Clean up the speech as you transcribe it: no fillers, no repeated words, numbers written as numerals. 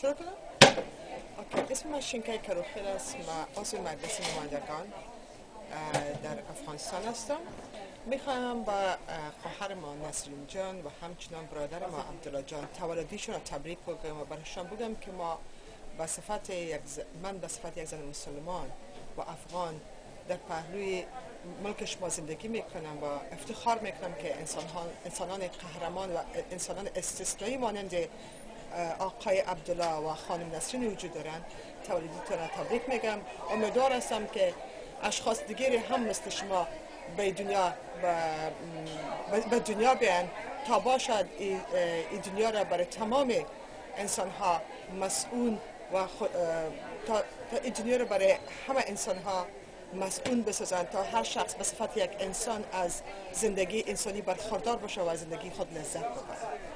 شروع کنم؟ okay. اسم من شینکای کروخیل است. من عضو مجلس نمایندگان در افغانستان هستم. میخواهم با خواهر ما نسرین جان و همچنان برادر ما عبدالله جان تولدیشون را تبریک بگم و برایشان بگم که ما به صفت یک من به صفت یک زن مسلمان و افغان در پهلوی ملک شما زندگی میکنم و افتخار میکنم که انسانان قهرمان و انسانان استثنایی مانند آقای عبدالله و خانم نسرین وجود دارن. تولدیتون را تبریک میگم. امیدوار هستم که اشخاص دیگری هم مثل شما به دنیا به دنیا بیان تا باشد این دنیا را برای تمام انسان ها مسئول و تا این دنیا را برای همه انسان ها مسئول بسازند تا هر شخص به صفت یک انسان از زندگی انسانی برخوردار باشه و از زندگی خود لذت ببره.